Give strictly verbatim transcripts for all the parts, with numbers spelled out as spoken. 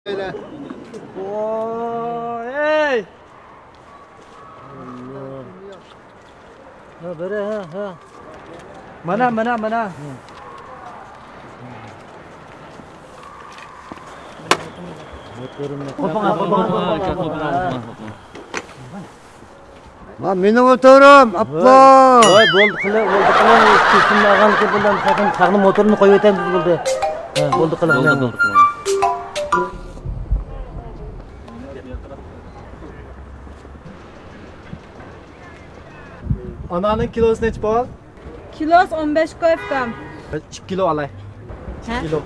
ۋوي، ئەي! ھە، بېرە، ھە، ھە. مانا، مانا، مانا. قوپۇڭ، قوپۇڭ، قوپۇڭ. ھا، مېنىڭ موتورۇم، ئاپا! ۋاي، بولدى قىلىڭ، بولدى قىلىڭ، كېسىمنى ئالغانكى بۇلار، تېخى تاغنىڭ موتورىنى قويۇۋېتەمدۇ بولدى. ھە، بولدى قىلىڭ، بولدى، مەن بولدى قىلىڭ. ئانارنىڭ كىلوسى نەچچە پۇل؟ كىلوسى ئون بەش كوي، ئۇكام. ئىككى كىلو ئالاي. ھە؟ ئىككى كىلو.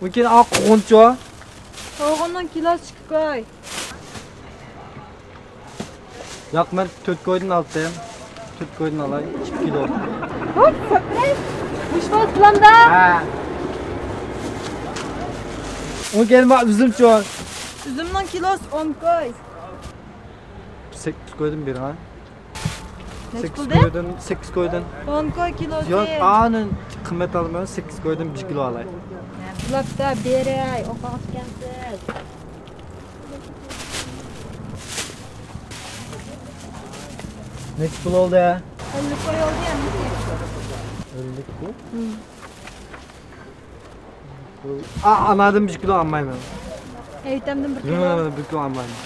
ئۇنكىن ئاق قوغۇنچۇ؟ قوغۇننىڭ كىلوسى ئىككى كوي. ياق، مەن تۆت كويدىن ئالدىم. تۆت كويدىن ئالاي، ئىككى كىلو. ھوپ، سۈپرەي! مۇشۇ بولسا بولامدا؟ ھە. ئۇنكىن ما ئۈزۈمچۇ؟ ئۈزۈمنىڭ كىلوسى ئون كوي. سەككىز كويدىن بېرىڭ ھە. نەچچە سەككىز پۇلدىن؟ كويدىن، سەككىز كويدىن. ئون كوي كىلوسى. ياق، ئانى قىممەت ئالمايمەن، سەككىز كويدىن بىر كىلو ئالاي. بۇلاپتا بېرەي، ئوقۇغان ئىكەنسىز. نەچچە پۇل بولدى؟ ئەللىك كوي بولدى ئەمدى. ئەللىك كوي؟ ھىم. ئا، ئاناردىن بىر كىلو ئالمايمەن. ئەيتەمدىن بىر كىلو. ياق، بىر كىلو ئالمايمەن.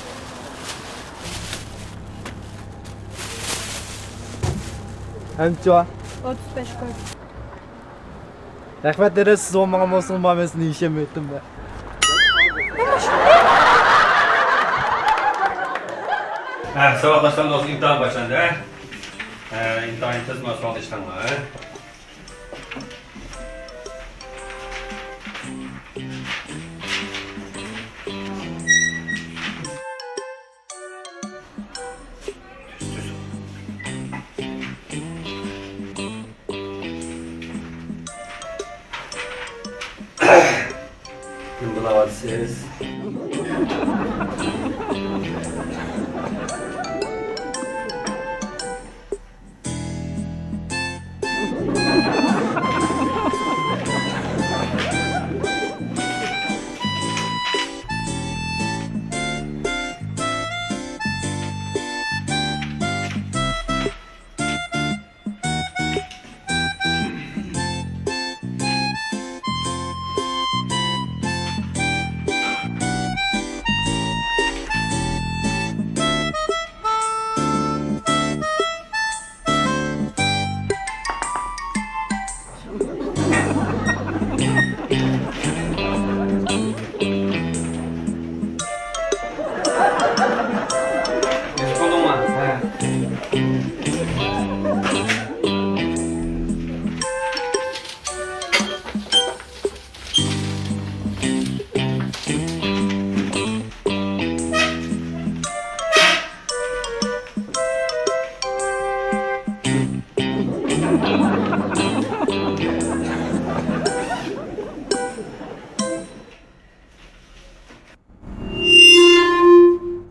ئەمچە؟ ئوتتۇز بەش كوي. رەھمەت دېدى، سىز بولمىغان بولسىڭىز، مانا مەن سىزنى يېشەلمەيتتىم مەن. ھە، ساۋاقداشلار، دوستلار، ئىمتىھان باشلاندى ھە. ھە، ئىمتىھان تېز، مانا سوئال ئىشلەڭلار ھە. نېمە بولاۋاتىسىز؟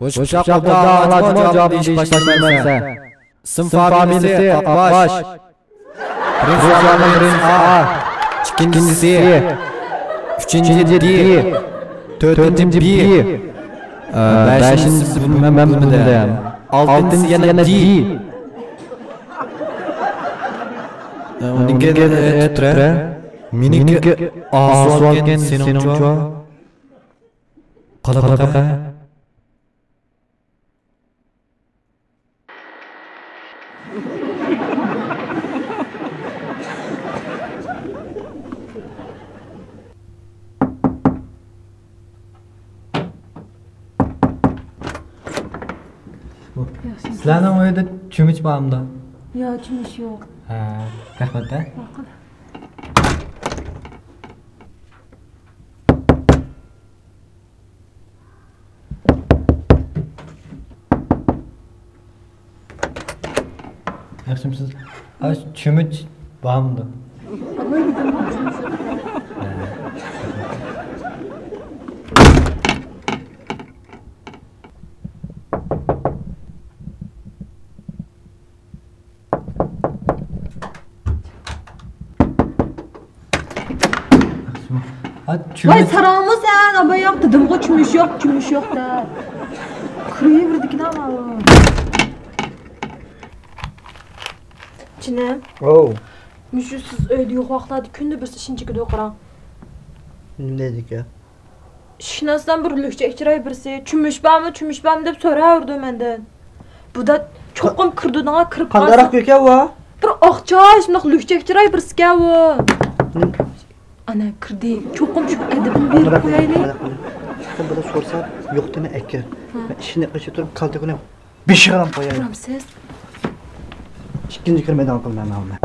ھوشۇمچاق ئوبدان ئاڭلاپتىمۇ؟ جاۋاب بېرىش باشلىمامسەن؟ ئىسىم فامىلىسى ئاقباش. بىرىنچى سوئالنىڭ بىرىنچىسى ئا. ئىككىنچىسى سى. ئۈچىنچى دى. تۆتىنچى بى. ئە، بەشىنچىسى بۇ، مەن بىلمىدىم. ئالتىنچىسى يەنە دى. ئە، ئۇنىڭكى ئە، تۇرە. مېنىڭكى ئا سوئالكەن، سېنىڭچۇ؟ قالا باقە. ياخشى. سىلەرنىڭ ئۆيدە چۆمۈچ بارمىدۇ؟ ياق، چۆمۈچ يوق. ھە، رەھمەت ھە. ماقۇل. ياخشىمۇسىز؟ ئا، چۆمۈچ بارمىدۇ؟ ۋاي، ساراڭمۇ سەن؟ ئاباياق دېدىمغۇ، چۈمۈش يوق، چۈمۈش يوق دەپ. كىرىۋېرىدىكىن ئانا. جېنىم. ئوو. مۇشۇ سىز ئۆيدە يوق ۋاقىتلاردا كۈندە بىرسى ئىشىكنى چېكىدۇ، قاراڭ. نېمە دەيدىكەن؟ ئىشىكنى ئاچسام، بىر لۈكچەك چىراي بىرسى، چۈمۈش بارمۇ، چۈمۈش بارمۇ دەپ سوراۋېرىدۇ مەندىن. بۇ دا چوقۇم كىرىدۇ دېڭا، كىرىپ قالسا. قانداقراق گۆكەن ئۇ؟ بىر ئاق چاچ، مۇنداق لۈكچەك چىراي بىرسىكەن ئۇ. نېمە؟ ئانا كىردى. چوقۇم شۇ ئەدىبىنى بېرىپ قويايلى. قانداق قىلىمەن؟ بىر سورىسا، يوق دېمە ئەكەل. ھە. مەن ئىشىكنى ئېچىپ تۇرۇپ، كالتە كۈنى بېشىغا ئۇرۇپ قوياي. ئۇرامسىز؟ ئىككىنچى كىرمەيدىغان قىلىمەن مەن ئۇنى.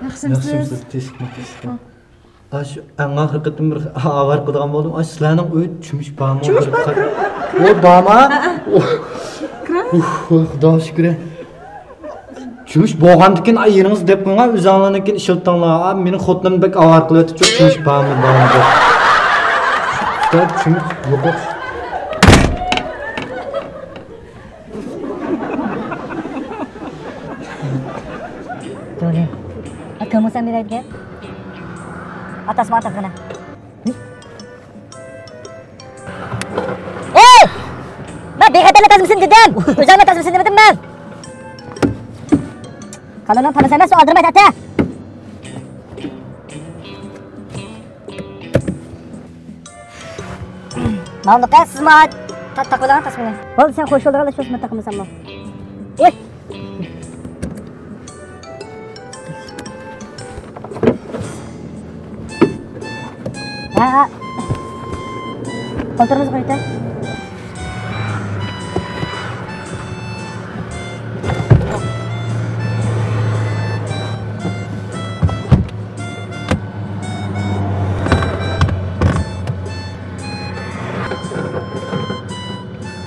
ياخشىمۇسىز؟ ياخشىمۇسىز؟ تىنچلىقمۇ، تىنچلىقمۇ. ھە. ئاشۇ ئەڭ ئاخىرقى قېتىم بىر ئاۋارە قىلىدىغان بولدۇم. ئاشۇ سىلەرنىڭ ئۆيدە چۈمۈش بارمۇ؟ چۈمۈش بار، كىرىڭ، كىرىڭ. ئۇ بارما؟ ھە، ھە. ئۇھ. كىرىڭ. ئۇھ، ئۇھ، خۇداغا شۈكرى. چۈمۈش بولغاندىكىن ئېرىڭىز دەپ قويۇڭ، ئۆزۈڭلارنىڭكىنى ئىشلىتىڭلار. ئا، مېنىڭ خوتۇنۇم بەك ئاۋارە قىلىۋەتتى، چۈمۈش بارمۇ، بارمۇ دەپ. چۈمۈش يوق. تۆلە. ئا، تۆمۈرسەن بېرەيدىكەن. ئاتاس ماڭا تاقىنا. ئەي! مەن بىخەتەرلىك تازىمىسىنى دېدىم. ئۆزۈڭنى تازىمىسىنى دېمىدىم مەن. قالىنىڭ پانىسى ئەمەس، ئالدىرىماي تارتە. ماۋۇنداق سىز ماڭا تا-، تاقىۋېلىڭ تاسمىنى. بولدى، سەن خوش بولىدىغانلا شۇ، مەن تاقىمىساممۇ. ۋوي. ھە، ھە. قولتۇرىمىز قايتا.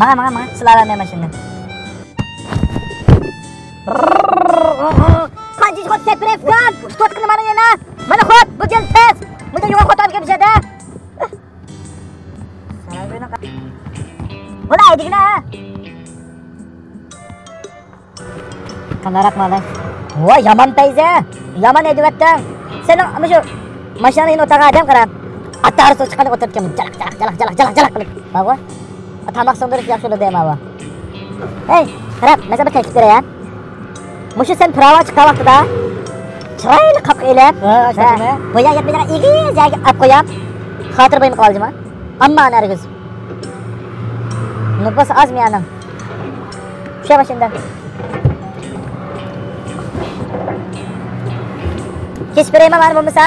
ماڭا، ماڭا، ماڭا. سىلەرلەرنى ماشىنىنى. قانچە خوت سەپرەپ كان، تۇتۇۋاتقىنى مانا يەنە. مانا خوت، بۇ جىل تېز. مۇنداق يوغان خوت ئالغان بىزدە. بۇلا ئەيدىگىنە. قانداقراق مانا؟ ۋاي، يامان پەيزە. يامان ھەيدىۋەتتىڭ. سېنىڭ مۇشۇ ماشىناڭنى يېنى ئوتاغا ئادەم قارا. ئاتارسىز چىققاندا ئولتۇرۇپتىكەن. جالاق، جالاق، جالاق، جالاق، جالاق قىلىپ. ماۋۇ. تاماق سىڭدۈرۈش ياخشى بولدى ماۋۇ. ھەي، قاراپ، مەن ساڭا بىر تەكلىپ بېرەي. مۇشۇ سەن پىراۋاغا چىققان ۋاقتىدا چىرايلىق قاپقا ئېلىپ، ھە، ھە، بۇ يەر يەتمەيدىغان ئېگىز يەرگە ئاپ قويۇپ، خاتىرە بۇيۇمى قىلىۋالجىما. ئەمما ئەنە ھەرگىز. نوپۇس ئاز مىيانىڭ. چۈشە باشىمدىن. كېسىپ بېرەيمەن مانا بولمىسا.